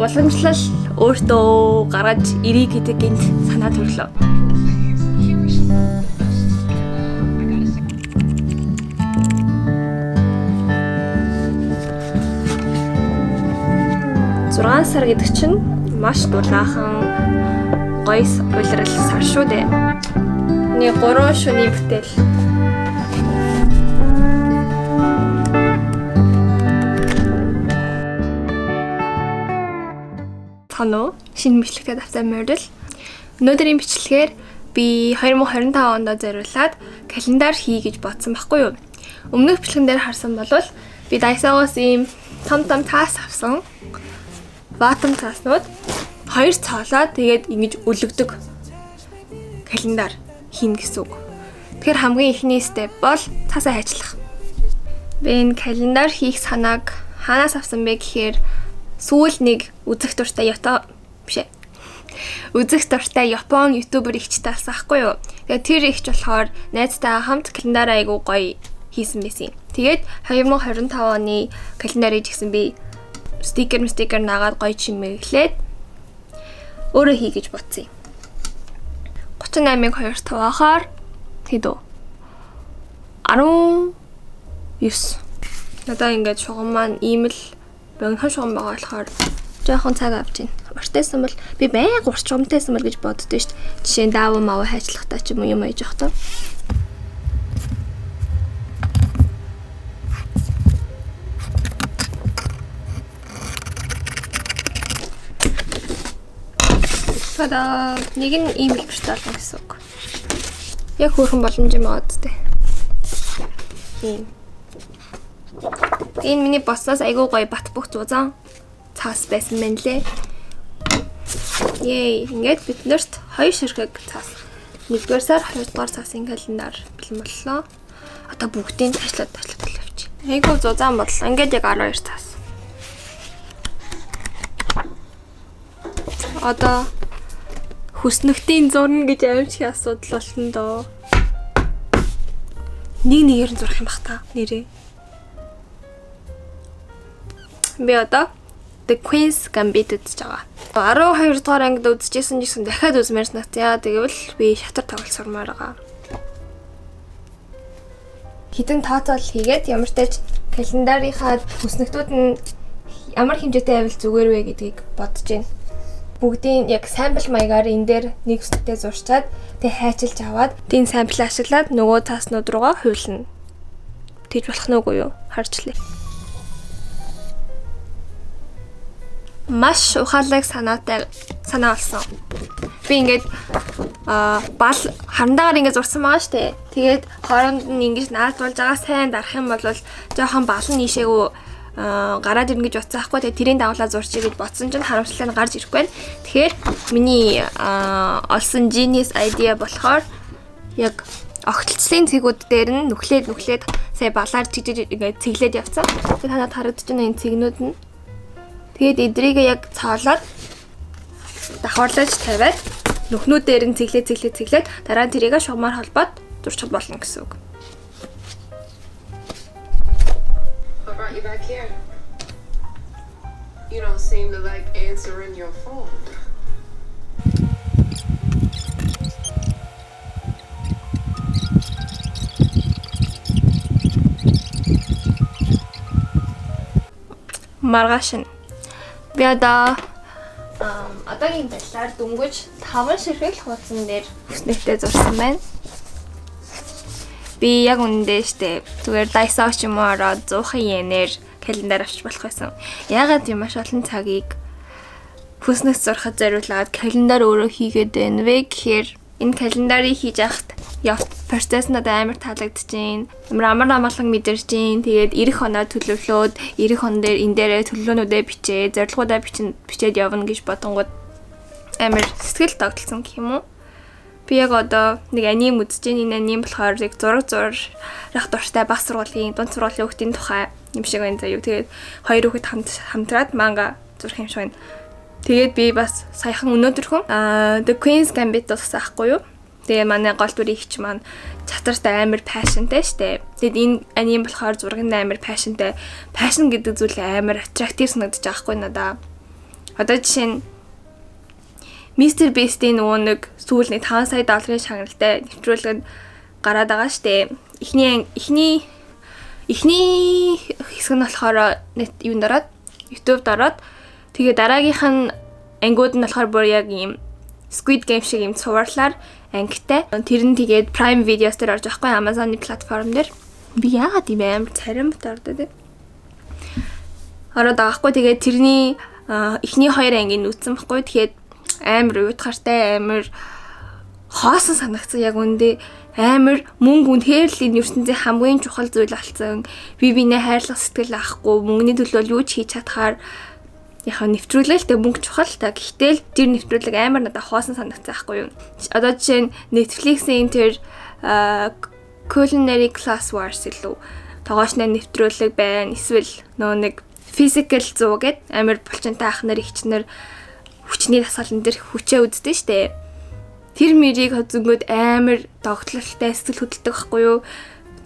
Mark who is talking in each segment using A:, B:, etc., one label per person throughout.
A: Уламжлал өөртөө гаргаж ирээ гэдэг гинт санаа төрлөө. Зургаан сар гэдэг чинь маш дулаахан гоё улирал сар шүү дээ. Нэг 3 шөнийн бүтээл. Цано шинэ бичлэгтэй тавтай морил. Өнөөдрийн бичлэгээр би 2025 онд зориулаад календар хий гэж бодсон байхгүй юу? Өмнөх бичлэгэн дээр харсан бол би Daiso-гоос ийм том том таас авсан. Ватам тааснууд хоёр цоолоо тэгээд ингэж өлөгдөг календар хийнэ гэсэн үг. Тэгэхээр хамгийн эхний step бол цаасаа хайчлах. Би энэ календар хийх санааг хаанаас авсан бэ гэхээр сүүл нэг үзэх дуртай ято биш ээ. Үзэх дуртай Япон ютубер ихчтэй болсон ахгүй юу. Тэгээд тэр ихч болохоор найзтайгаа хамт календар айгуу гоё хийсэн байсан юм. Тэгээд 2025 оны календарыг гэсэн би стикер наагаад гоё чимэглээд өөрөө хий гэж бодсон юм. 38-ыг 2 тавахаар хэд вэ? 19. Надаа ингээд шугам маань ийм л богино шугам байгаа болохоор жоохон цаг авч байна. Уртайсан бол би байнга урт шугамтайсан бол гэж боддоо шүү дээ. Жишээ нь даав мав хайчлахтаа ч юм уу юм аяж явах таа. Тада нэг нь ийм хэлбэртэй болно гэсэн үг. Яг хөөрхөн боломж юм аа үстэй. Ийм. Энэ миний боссоос айгүй гоё бат бөх зузаан цаас байсан байна лээ. Yay, ингээд бид нарт хоёр ширхэг цаас. 1-р сар, 2-р цаасын календар бэлэн боллоо. Одоо бүгдийг ташлаад явчих. Айгүй зузаан бодлоо. Ингээд яг 12 цаас. Одоо хүснэгтийн зурна гэж аимшиг асуудал болно доо. Нэг нэгээр нь зурх юм бах та нэрээ. Би одоо The Queen's Gambit үзэж байгаа. 12 дугаар ангид үзчихсэн гэсэн дахиад үзмээр санагцсан. Тэгвэл би шатар тоглолт сурмаар байгаа. Хитэн тооцоол хийгээд ямар ч тач календарынхаа хүснэгтүүд нь ямар хэмжээтэй байвал зүгээр вэ гэдгийг бодож байна. Бүгдийн яг сампл маягаар энэ дээр нэг хүснэгтээ зурчаад тэг хайчилж аваад тийм сампл ашиглаад нөгөө цааснууд руугаа хувилна. Тэгж болох нь үгүй юу? Харж лээ. Маш ухаалаг санаатай санаа олсон. Би ингээд бал харандаагаар ингээд зурсан байгаа штэ. Тэгээд хооронд нь ингэж наалдуулж байгаа сайн дарах юм бол жоохон бал нь ийшээгүй гараад ирнэ гэж бодсон аахгүй. Тэгээд тэрийн дагуулаа зурчий гэж бодсон чинь харамсалтай нь гарч ирэхгүй байна. Тэгэхээр миний олсон genius idea болохоор яг огтлцлын цэгүүд дээр нь нүхлээд сая балаар чижиж ингээд цэглээд явцсан. Тэгээд танад харагдаж байна энэ цэгнүүд нь. Тэгээд эдрийг яг цоолоод давхарлаж тавиад нүхнүүдээр нь цэглээд дараа нь тэрийг шугамар холбоод зурчих болно гэсэн үг.
B: What brought you back here? You don't seem to like answering your phone.
A: Маргааш нь би одоо одоогийн байдлаар дөнгөж 5 ширхэг л хуудсан дээр хүснэгтээ зурсан байна. Би яг үнэндээ штэ зүгээр Daiso ч юм уу ороод 100 йенээр календар авч болох байсан. Яагаад юм маш олон цагийг хүснэгт зурхад зориулаад календар өөрөө хийгээд байна вэ гэхээр энэ календарыг хийж явахад явт процесс надад амар таалагдж байна. Амар амгалан мэдэрч байна. Тэгээд ирэх оноо төлөвлөөд ирэх он дээр энэ дээрээ төлөвлөөнүүдээ бичээ, зорилгоудаа бичээд явна гэж бодонгууд амар сэтгэл догдолсон гэх юм уу? Би яг одоо нэг аним үзэж байна. Энэ аним болохоор яг зураг зурах дуртай баг сургуулийн, дунд сургуулийн хүүхдийн тухай юм шиг байна заяа. Тэгээд хоёр хүүхэд хамтраад манга зурх юм шиг байна. Тэгээд би бас саяхан өнөөдөрхөн The Queen's Gambit дууссан ахгүй юу? Тэгээ манай гол дүрийн ихч маань чатартай амар passionтай штэ. Тэгэд энэ аним болохоор зургийн амар passionтай. Passion гэдэг зүйл амар attractive санагдаж байгаа хгүй надаа. Одоо жишээ нь Mr Beast-ийн нөгөө нэг сүүл нэг 5 сая долларын шагналтай нэвтрүүлэг гараад байгаа штэ. Эхний хэсэг нь болохоор юунд ороод YouTube-д ороод тэгээ дараагийнх нь ангиуд нь болохоор бүр яг ийм Squid Game шиг ийм цувралаар ангитай. Тэр нь тэгээд Prime Videos дээр орж байгаа хгүй Amazon-ы платформ дээр. Би яагаад ийм амар царим бот ордоо те. Ороод байгаа хгүй. Тэгээд тэрний эхний хоёр ангийг нүцсэн баггүй. Тэгэхээр амар уйтгартай, амар хоосон санагдсан яг үндэ амар мөнгө үнэхээр л энэ ертөнцийн хамгийн чухал зүйл болсон. Би бинээ хайрлах сэтгэл авахгүй, мөнгөний төлөө юу ч хийж чадхаар яг нэвтрүүлэг л тэг мөнгө чухал та. Гэхдээ л тэр нэвтрүүлэг амар надад хоосон санагдсан байхгүй юу. Одоо жишээ нь Netflix-ийн тэр Culinary Class Wars илүү тогоошны нэвтрүүлэг байна. Эсвэл нөө нэг Physical 100 гэд амар булчинтай ах нар эгч нар хүчний дасгалан дээр хүчээ үздэг штэ. Тэр мэрийг зөнгөд амар догтлолтой сэтгэл хөдлөлдөг байхгүй юу?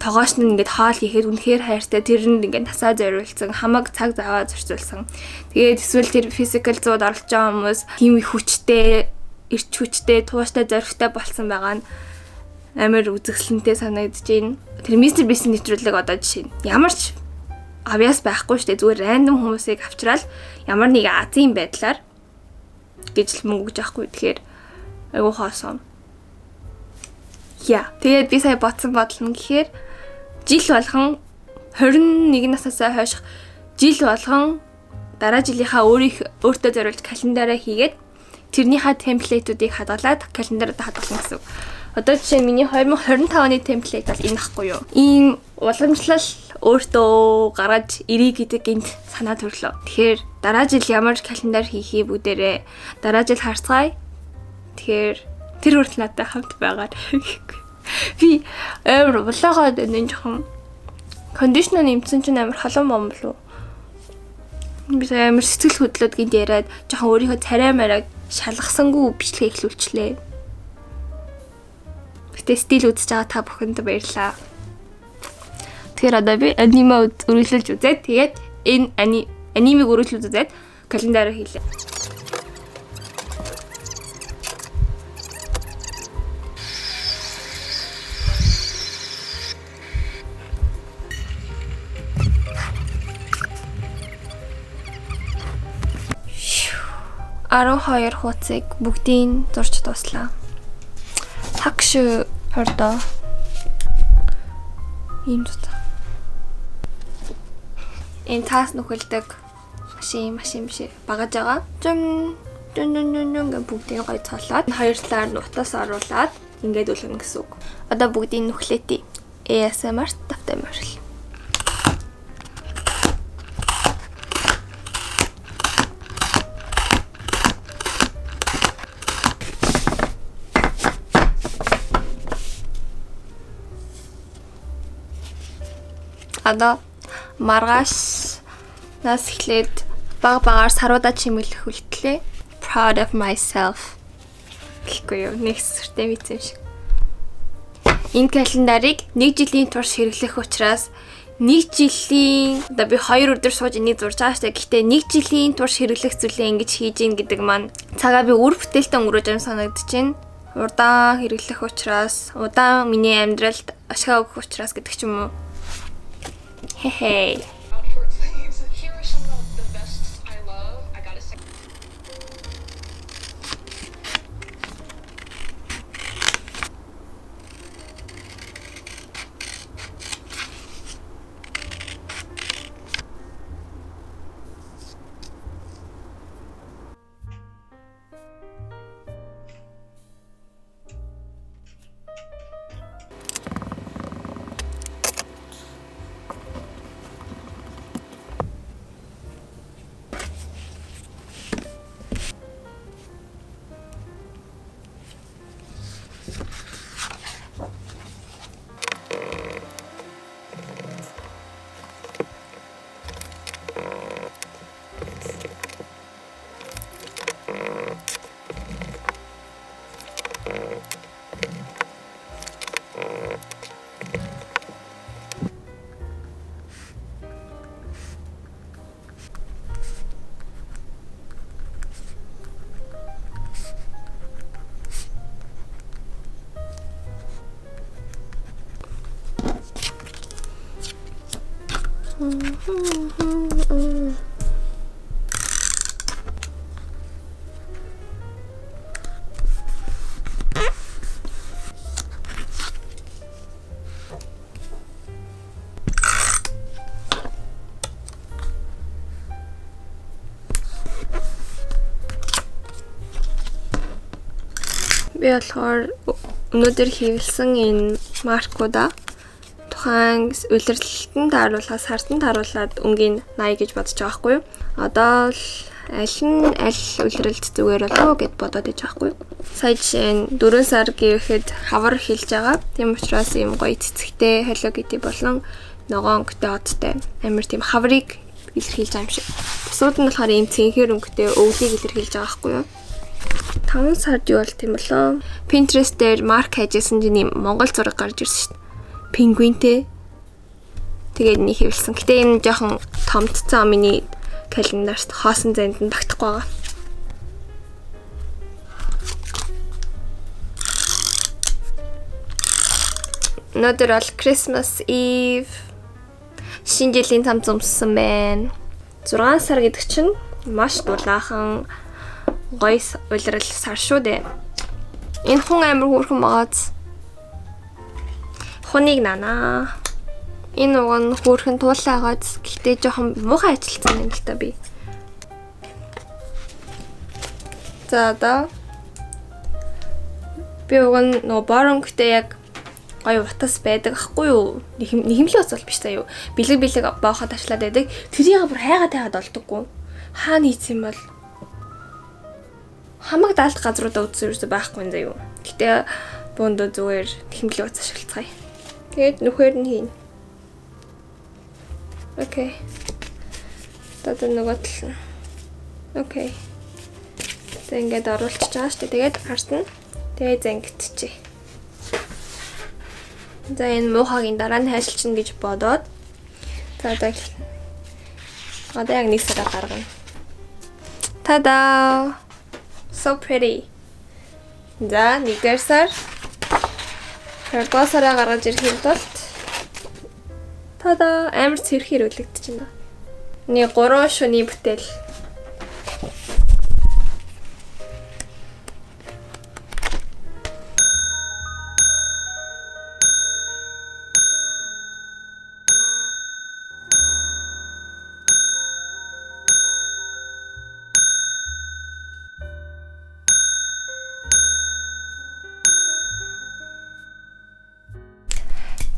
A: Тогоош нь ингээд хоол хийхэд үнэхээр хайртай, тэрэнд ингээд насаа зориулсан, хамаг цаг заваа зарцуулсан. Тэгээд эсвэл тэр physical 100-д оролцож байгаа хүмүүс тийм их хүчтэй, эрч хүчтэй, тууштай, зоригтой болсон байгаа нь амар үзэсгэлэнтэй санагдаж байна. Тэр Mr Beast-ийн нэвтрүүлэг одоо жишээ нь ямар ч авьяас байхгүй штэ, зүгээр рандом хүмүүсийг авчраал ямар нэг азийн байдлаар гэж л мөнгө өгж авахгүй. Тэгэхээр айгуу хоосон. Яа, тэгээд би сая бодсон бодол нь гэхээр жил болгон 21 наснаас хойш жил болгон дараа жилийнхаа өөртөө зориулж календараа хийгээд тэрнийхээ темплейтүүдийг хадгалаад календараа хадгална гэсэн. Одоо жишээ нь миний 2025 оны темплейт бол энэ ахгүй юу. Ийм уламжлал өөртөө гаргаж ирээ гэдэг гинт санаа төрлөө. Тэгэхээр дараа жил ямар календар хийхээ бүгдээрээ дараа жил харцгаая. Тэгэхээр тэр хүртэл надтай хамт байгаарай. Би амар улаагаад энэ жоохон кондишнер нэмсэн чинь амар халуун бом болов. Би амар сэтгэл хөдлөөд гинт яриад жоохон өөрийнхөө царай марайг шалгасангүй бичлэгээ эхлүүлчлээ. Гэтэ стил үзэж байгаа та бүхэнд баярлалаа. Тэгэхээр одоо би аниме үргэлжлүүлж үзээд тэгээд энэ анимыг үргэлжлүүлж үзээд календараа хийлээ. Арван хоёр хуудсыг бүгдийг зурч дуслаа. Хагш хордоо. Ийм зуцаа. Энэ таас нүхэлдэг машин биш багаж байгаа. Жин жин жин жин гэх бүгдийг гоё цолоод хоёр талаар нь утас оруулаад ингээд үлгэнэ гэсэн үг. Одоо бүгдийг нүхлээти. ASMR тавтай морил. Одоо маргааш нас эхлээд баг багаар саруудаа чимэглэх үлтлээ. Proud of myself. Гэхгүй юу, нэг сүртэй мэдсэн юм шиг. Энэ календарыг нэг жилийн турш хэрэглэх учраас нэг жилийн одоо би 2 өдөр сууж энийг зурж байгаа штэ. Гэхдээ нэг жилийн турш хэрэглэх зүйлээ ингэж хийж ийн гэдэг маань цагаа би үр бүтээлтэй өнгөрөөж байгаа санагдаж байна. Удаан хэрэглэх учраас, удаан миний амьдралд ашгаа өгөх учраас гэдэг ч юм уу. Хэ хэ. Би болохоор өнөөдөр хэвлсэн энэ маркуудаа тухайн улирлалтанд тааруулаад, сартанд тааруулаад өнгийн 80 гэж бодож байгаа байхгүй юу? Одоо л аль нь аль улиралд зүгээр болов уу гэд бодоод иж байгаа байхгүй юу? Сая жишээ нь 4 сар гэхэд хавар хэлж байгаа. Тийм учраас ийм гоё цэцэгтэй Hello Kitty болон ногоон өнгөтэй одтой амар тийм хаврыг илэрхийлж байгаа юм шиг. Бусууд нь болохоор ийм цэнхэр өнгөтэй өвлийг илэрхийлж байгаа байхгүй юу? 5 сард юу болт юм болоо? Pinterest дээр марк хайжсэн чинь ийм Монгол зураг гарч ирсэн шүү дээ. Пингвинтэй. Тэгээд нэг хэвлсэн. Гэтэ энэ жоохон томтцсон миний календарт хоосон зэнд нь багтахгүй байгаа. Өнөөдөр бол Christmas Eve. Шинэ жилийн цамц өмссөн байна. 6 сар гэдэг чинь маш дулаахан гоё улирал сар шүү дээ. Энэ хүн амар хөөрхөн байгааз. Хуныг нанаа. Энэ уг нь хөөрхөн туулаагааз. Гэхдээ жоохон муухай ажилтсан юм л та би. За одоо би уг нь нөгөө бор өнгөтэй яг гоё утас байдаг ахгүй юу? Нэхэмлийн утас бол биш заа юу. Бэлэг бэлэг бооход ашлаад байдаг. Тэрийг бүр хайгаад хайгаад олдоггүй. Хаана хийсэн юм бол хамаг даалт газруудаа үзсэн юусе байхгүй юм заа юу. Гэтэ бөөндөө зүгээр нэхэмлийн утас ашиглацгаая. Тэгээд нүхээр нь хийнэ. Окей. Одоо нөгөө тал нь. Окей. За ингээд оруулчихж байгаа шүү дээ. Тэгээд ард нь тэгээд зангидчихъя. За энэ муухагийн дараа нь хайшилчна гэж бодоод за одоо яг нэг сараар гаргана. Та-да! So pretty. За нэгдүгээр сар хоёрдугаар сараа гаргаж ирэхийн тулд та-да! Амар цэрхээр үлэгдэж байна. Нэг 3 шөний бүтээл.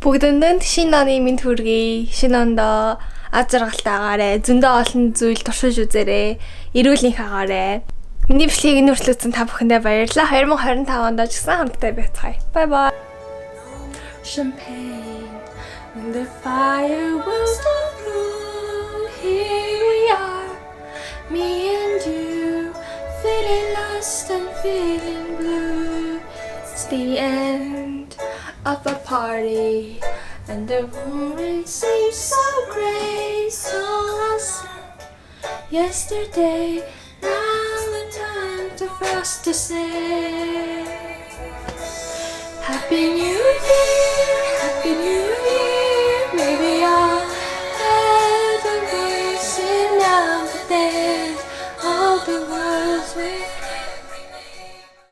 A: Бүгдэнд шинэ оны мэнд хүргэе. Шинэ онд аз жаргалтай агаарэ. Зөндөө олон зүйл туршиж үзээрэй. Эрүүл энх агаарэ. Миний бичлэгийг энэ хүртэл үзсэн та бүхэндээ баярлалаа. 2025 онд ч гэсэн хамтдаа байцгаая. Bye bye.
C: Champagne when the fireworks are through. Here we are, me and you, feeling lost and feeling blue. It's the end of a party, and the room seems so great, so awesome. Yesterday, now the time to for us to say. Happy New Year, Happy New